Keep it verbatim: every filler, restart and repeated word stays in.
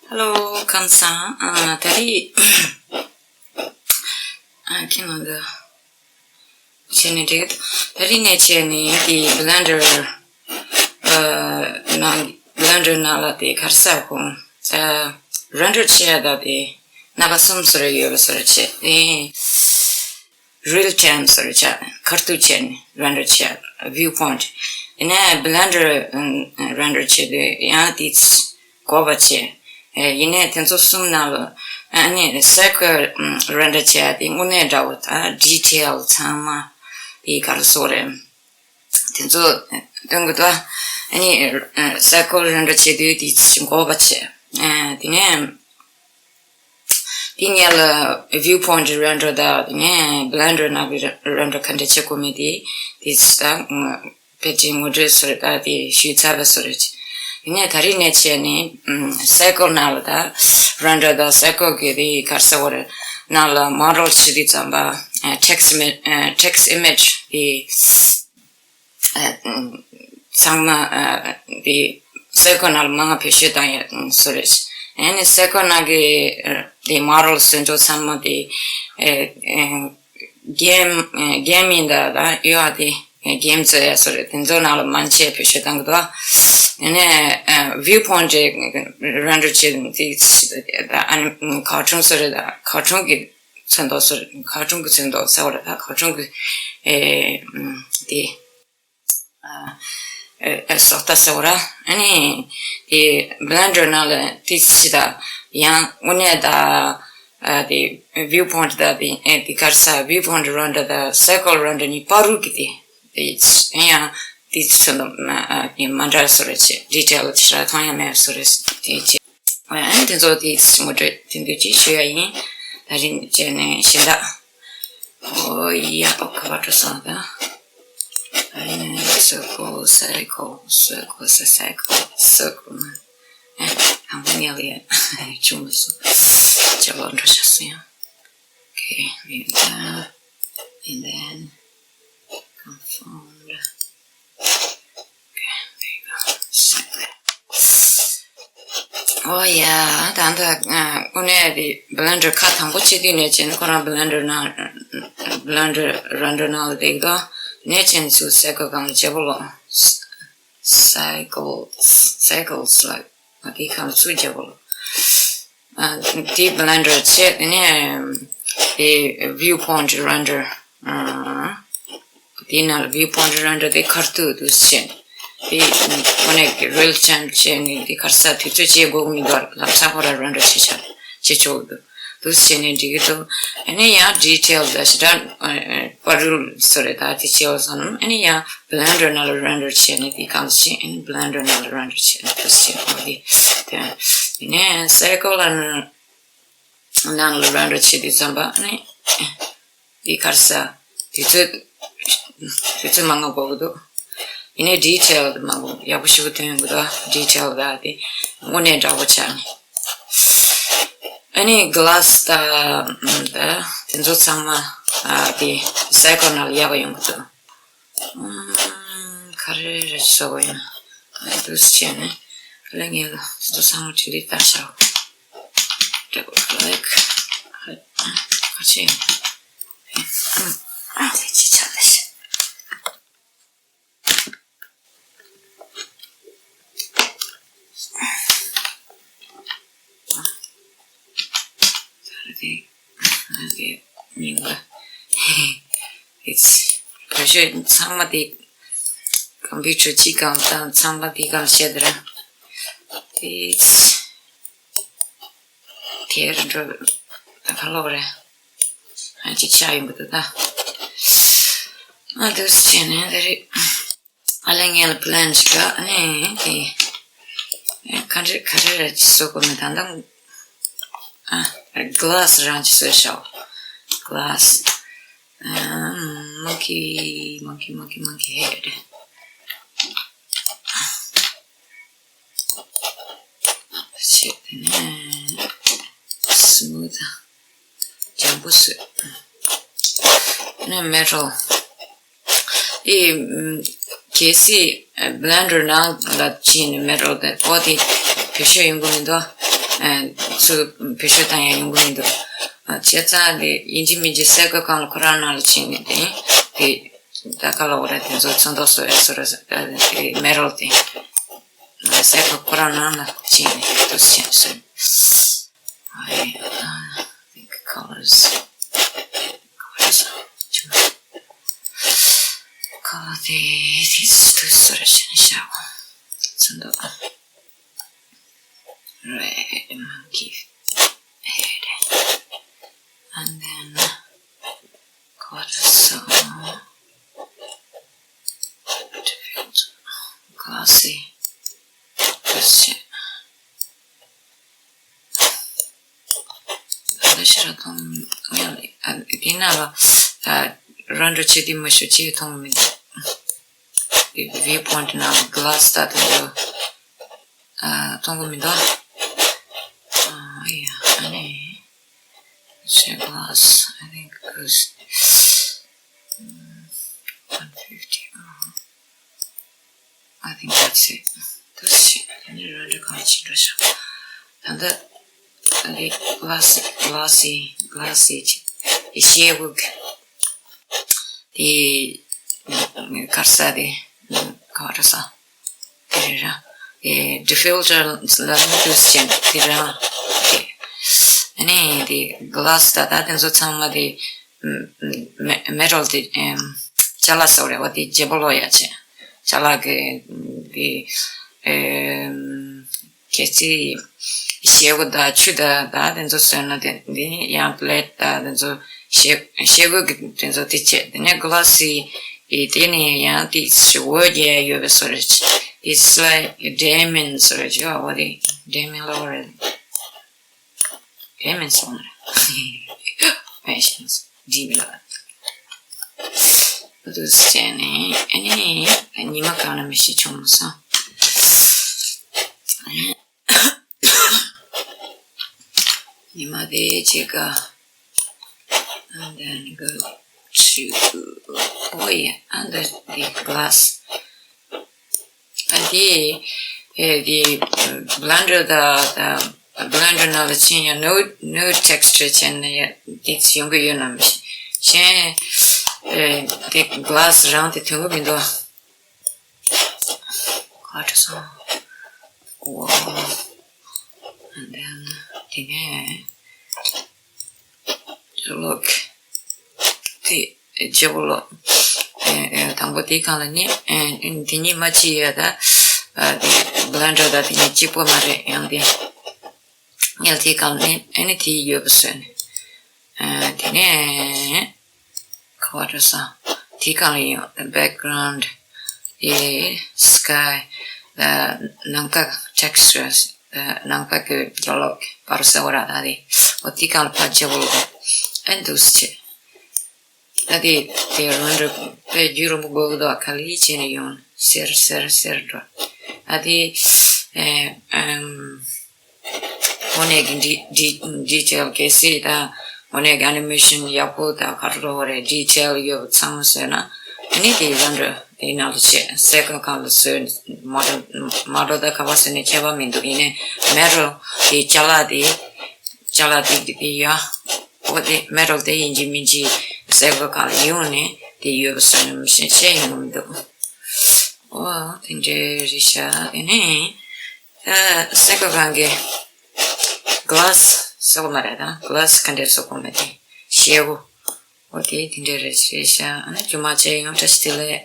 Hello, ཁམས་བཟང་། ཨ། ད་རེས་ཨ། ཁྱེད་རང་གི་བྱས་ནས་འགྲིག་ད་རེས་ནས་བྱས་ནས་དེ་Blender ཨ། ནང་Blender ནང་ལ་དེ་ག་རེ་ཟེར་གོ་ཨ། render བྱེད་ཡ་ད་དེ་སྣ་ཁ་གསུམ་བཟོ་རེ་ཡོད་པ་བཟོ་རེ་བྱས་ཏེ། Real time བཟོ་རེ་བྱས། ཁ་ཐུག་བྱས་ནས་render བྱས། Viewpoint ཡིན་ནའི་Blender ཨ། render བྱེད་དུས་ཡང་དེ་དགོས་པ་བྱས། ཨ། ཡིན་ནའི་དེ་ཚོ་གསུམ་ནང་ལ་ཨ་ནི་Cycle ཨ། render བྱས་དེ་དངོས་གནས་འདྲ་བོ་ད་detail ཚང་མ་དེ་ག་རེ་ཟེར་དགོས་རེད། དེ་ཚོ་སྟོན་གི་འདུག་ཨ་ནི་ཨ། Cycle render བྱེད་དུས་དེ་དགོས་པ་བྱས། ཨ། དེ་ནས་དེ་ནས་ལ་Viewpoint render དང་དེ་ནས་Blender ནང་གི་render ག་འདྲ་བྱེད་དགོས་མིན་དེ་དེ་ད་ཕལ་ཆེར་ངོ་སྤྲོད་བཟོ་རེ་ད་དེ་ཞུས་ཚར་བ་བཟོ་རེ་བྱས། དེ་ནས་ད་རེས་ནས་བྱས་ནས་ཨ། Cycle ནང་ལ་ད་render དང་Cycle གི་དེ་ག་རེ་ཟེར་དགོས་རེད། ནང་ལ་model བྱེད་དུས་ཙམ་པ་ཨ། text image ཨ། text image དེ་ཨ། ཚང་མ་ཨ། དེ་Cycle ནང་ལ་མང་ང་བེད་སྤྱོད་བཏང་ཡ་བཟོ་རེ་བྱས། ཨ་ནི་Cycle ནང་གི་ཨ། དེ་model བཟོ་འཇོག་ཚང་མ་དེ་ཨ། ཨ། game ཨ། game ཡིན་ད་ད་ཡོད་ཨ། དེ་game བཟོ་ཡ་བཟོ་རེ་དེ་ཚོ་ནང་ལ་མང་ཆེ་བེད་སྤྱོད་བཏང་གི་འདུག་ཨ་ནི་ཨ། Viewpoint རེ་render བྱེད་དེ་ད་ཨ་ནི་cartoon བཟོ་རེ་ད་cartoon གི་ཚོན་མདོག་བཟོ་རེ། cartoon གི་ཚོན་མདོག་ཟེར་བ་རེད་ད། cartoon གི་ཨ། དེ་ཨ། ཨ། བཟོ་ལྟ་ཟེར་བ་རེད། ཨ་ནི་དེ་Blender ནང་ལ་དེ་ཕྱི་ད་ཡང་དངོས་གནས་ད་ཨ། དེ་Viewpoint ད་དེ་ཨ། དེ་ག་རེ་ཟེར། Viewpoint render ད་Cycle render གཉིས་བར་རུ་གི་དེ་དེ་ཡང་དེ་ཚོ་ད་ཨ། དེ་མ་འདྲ་བཟོ་རེ་བྱས། detail ཆེ་ར་མཐོང་ཡ་མེད་བཟོ་རེ་བྱས། དེ་བྱས། ཨ། དེ་ཚོ་དེ་ངོ་སྤྲོད་དེ་འདྲ་ཅིག་ཞུ་ཡ་ཡིན། ད་རིང་བྱས་ནས་གཞན་དག་ཨོ་ཡ། ཨོ་ཁ་བ་འགྲོ་སོང་ད། ཨ་ནི་Circle Cycle Circle Cycle Circle Circle ཨ། དང་པོ་ཉལ་ཡ་བྱུང་མ་སོང་། ཅ་ལག་འགྲོ་ཤག་སོང་ཡ། Okay, and then, and then confound. Okay, there you go. Save that. ཨོ་ཡ། ད་ལྟ་ཨ། དངོས་གནས་དེ་Blender ཁ་དང་པོ་ཕྱེ་དུས་ནས་བྱས་ནས་ཁོ་རང་Blender ནང་Blender render ནང་ལ་བསྡད་ཀྱི་འདུག་ནས་བྱས་ནས་ཚུར་Cycle སྒང་ལ་བརྗེ་པོ་ལོག Cycle Cycles ལ་དེའི་སྒང་ལ་ཚུར་བརྗེ་པོ་ལོག་ཨ། དེ་Blender བྱས། དེ་ནས་དེ་Viewpoint render ཨ། དེའི་ནང་ལ་Viewpoint render དེ་ཁ་ཐུག་དུ་བྱས། དེ་དངོས་གནས་ཀྱི་Real time བྱས་ནས་དེ་ག་རེ་ཟེར། དུས་ཚོད་བྱེད་དགོས་ཀྱི་མི་འདུག་ལམ་སང་ཁོ་རང་render བྱེད་ཆ་བྱེད་ཆོག་གི་འདུག་དུ་བྱས་ནས་འགྲིག་གི་འདུག་ཨ་ནི་ཡང་detail ད་ཞེ་དྲག་ཨ། བར་རུ་བཟོ་རེ་ད་དེ་བྱས་པ་སོང་ན་ཨ་ནི་ཡང་Blender ནང་ལ་render བྱས་ནས་དེ་གང་བྱས། ཨ་ནི་Blender ནང་ལ་render བྱས་ནས་དུ་བྱས། འོ་དེ་དེ་ནས་Cycle ལ་ནང་ལ་render བྱེད་དུས་ཙམ་པ་ཨ་ནི་དེ་ག་རེ་ཟེར། དུས་ཚོད་དུས་ཚོད་མང་ང་འགོར་གི་འདུག་ཡིན་ནའི་detail དེ་མང་པོ་ཡག་པོ་ཞེ་པོ་ཐོན་ཡོང་གི་འདུག detail ད་དེ་དངོས་གནས་འདྲ་པོ་ཆགས་ནས། ཨ་ནི་glass ད་ད་དེ་ཚོ་ཚང་མ་ཨ། དེ་Cycle ནང་ལ་ཡག་ག་ཡོང་གི་འདུག་ཨམ། ག་རེ་རེ་བཟོ་དགོས་ཡིན། ཨ། འདུག་སེ་བྱས་ནས་ཨ་ལས་ངས་ལ་དེ་ཚོ་ཚང་མ་ཅིག་ལི་བཏང་བཞག Double click. ཧ། ག་ཅི་ཡིན། ཨམ། ཨ། དེ་ཅི་ཆགས་ལ་ཤི། ཨ། ད་རེད། ཨ། དེ་མིང་ལ། ཨེ། བེད་སྤྱོད་ཚང་མ་དེ་computer གཅིག་སྒང་དང་ཚང་མ་དེ་སྒང་བཤད་དེ་ར། དེ་དེར་འགྲོ་ད་ག་ལོག་རེད། ཨ། གཅིག་ཆགས་ཡོང་གི་འདུག་ད། ཨ། འདུག་སེ་བྱས་ནས་དེ་རེད། ཨ་ལས་ངས་ལ་plan ཅིག་ག་ཨ་ནི་དེ་ཨ། ག་འདྲ་ག་འདྲ་ར་ཅིག་བཟོ་དགོས་མེད་ད་ད། ཨ། glass རང་ཅིག་བཟོས་ཤག glass ཨ། monkey monkey monkey monkey head བྱས། དེ་ནས་smooth འཇམ་པོ་བཟོས། དེ་ནས་metal ཨེ། གལ་སྲིད་Blender ནང་ལ་ཕྱིན་ནས་metal དེ་པོ་དེ་བེད་སྤྱོད་ཡོང་གི་མི་འདུག་ཚུར་བེད་སྤྱོད་བཏང་ཡ་ཡོང་གི་མི་འདུག་བྱས་ཙང་དེ་ཡིན་གཅིག་མིན་གཅིག་སའི་ཀལ་གང་ལ་ཁོ་རང་ནང་ལ་ཕྱིན་ནས་དེ་དེ་ད་ག་ལ་འོ་ར་དེ་ཚོ་ཚོན་མདོག་བཟོ་ཡ་བཟོ་ར་དེ་མེ་རོལ་དེ་སའི་ཀལ་ཁོ་རང་ནང་ལ་ཕྱིན་ནས་དུ་ཕྱིན་སོང་། I uh, think colors. Colors. Color the this to sort of shower. So the red monkey head. And then color so glossy. Let's see. ད་ལྟ་ཤེས་རབ་མཐོང་མི་ཡང་ཨ་དེ་ན་ལ་ཨ་རོན་ཌོ་བྱེད་དུས་མ་ཤོད་ཅིག་མཐོང་མི་འདུག Viewpoint ནང་གི་གླས་ད་དུང་ཨ་མཐོང་གི་མི་འདུག་ཨ་ཡ་ཨ་ནི་ཤེ་གླས་I think goes one fifty. I think that's it. That's it. ཨ་ནི་རོན་ཌོ་གང་ཅི་འགྲོ་ཤག་ད་ལྟ་ཨ་ནི་གླས་སི་གླས་སི་གླས་སི་ཅི་ཨི་ཤེ་བུག་དེ་གར་ས་དེ་ག་རེ་ས་དེ་རེད་ར། དེ་ཌི་ཕིལ་ཊར་ལ་ནི་དུས་ཆེན་དེ་ར། དེ་ཨ་ནི་དེ་གླས་ད་ད་དེ་ཚོ་ཚང་མ་དེ་མེ་མེ་ཊལ་དེ་ཅ་ལག་སོགས་རེད་བ། དེ་བརྗེ་པོ་ལོག་ཡ་ཆེ་ཅ་ལག་གི་དེ་ཨེམ། གལ་སྲིད་ཤེལ་སྒོ་དང་ཆུ་དང་དང་དེ་ཚོ་བཟོས་ན་དེ་འདི་ནི་ཡང་པི་ལེ་ཊི་དང་དེ་ཚོ་ཤེལ་ཤེལ་སྒོ་གི་དེ་ཚོ་དེ་བྱས། དེ་ནས་ག་ལ་སི་ཡི་དེ་ནི་ཡང་དེ་ཞིག་འོད་རྒྱས་ཡོད་པའི་བཟོ་རེད། It's like diamond བཟོ་རེད། ཇོ་འོ་དེ་ཌའི་མན་ཌི་ལ་འོ་རེད། ཌའི་མན་ཌི་བཟོ་ན་རེད། ཕེ་ཤན་སི་ཌི་མི་ལ་འོ་དུ་བྱས་ནས་ཨ་ནི་ཉི་མ་གང་ན་མི་ཤེས་བྱུང་མ་སོང་། ཉི་མ་དེ་ཅིག་ག and then go to oh yeah and the glass. ཨ་དེ་ཨེ་དེ་བྷི་ལེན་ཌར་དང་དང་བྷི་ལེན་ཌར་ནང་ལ་ཕྱིན་ཡང་ནོ་ནོ་ཊེག་སི་ཅར་བྱས་ན་ཡང་དེ་ཡོང་གི་ཡོད་ནམ་ཞེས་ཨེ་དེ་གླས་རང་དེ་ཐོན་གི་མི་འདུག་ཁ་ཁྲ་སོང་། ཝའོ། And then དེ་ནས་look དེ་ཇེ་བོ་ལོ། དང་པོ་དེའི་སྒང་ལ་ནི་དེ་གཉིས་མ་གཅིག་ཡ་ད་བྷི་ལེན་ཌར་ད་དེ་གཉིས་གཅིག་པོ་མ་རེད། ཡང་དེ་ཡང་དེའི་སྒང་ལ་ནི་ཨ་ནི་དེ་ཡོད་པ་བཟོས་ནས། དེ་ནས་ཁ་བ་འགྲོ་ས་དེའི་སྒང་ལ་ཡོང་། background ཨེ་sky ནམ་མཁའ་textures ནམ་མཁའ་གི་རྒྱ་ལོག་པར་ཟེར་བ་ར་ད་རེད། འོ་དེའི་སྒང་ལ་ཕར་བརྗེ་བོ་ལོག་ཨེ་འདུག་སེ་བྱས། ད་དེ་དེ་རང་འགྲོ་དཔེ་རྒྱུ་རིང་པོ་དགོས་ཀྱི་འདུག་ག་ལེ་བྱས་ནས་ཡོང་སེར་སེར་སེར་འགྲོ། ཨ་དེ་ཨེ་ཨམ། དངོས་གནས་ཀྱི་ཌི་ཌི་ཌི་ཊེལ་གལ་སྲིད་དང་དངོས་གནས་ཀྱི་ཨ་ནི་མེ་ཤིན་ཡག་པོ་དང་ག་རེ་རེད་ཌི་ཊེལ་ཡོད་པ་ཚང་མ་བཟོས་ན་ཨ་ནི་དེ་རང་འགྲོ་དེ་ནང་ལ་བྱས་སའི་ཀལ་གང་ལ་བཟོས་མ་འགྲོ་མ་འགྲོ་ད་ག་པར་བཟོས་ནས་ཁྱད་པར་མི་འདུག་ཡིན་ནའི་མེ་རོ་དེ་ཅ་ལག་དེ་ཅ་ལག་དེ་དེ་ཡ་འོ་དེ་མེ་རོ་དེ་ཡིན་གཅིག་མིན་གཅིག་སའི་ཀལ་གང་ལ་ཡོང་ནས་དེ་ཡོད་པ་བཟོས་ནས་མེ་ཤིན་བྱས་ཡོང་གི་མི་འདུག་འོ་དེ་འདྲའི་རེད་ཤག་ཨ་ནི། ད་སའི་ཀལ་གང་གི་གླས་སོགས་མ་རེད་ད། གླས་ག་འདྲས་སོགས་མེད་དེ་ཤེལ་སྒོ། འོ་དེ་དེ་འདྲས་རེད་ཤག་ཨ་ནི་རྒྱུ་མ་བྱས་ཡོང་བཀྲ་ཤིས་བདེ་ལེགས།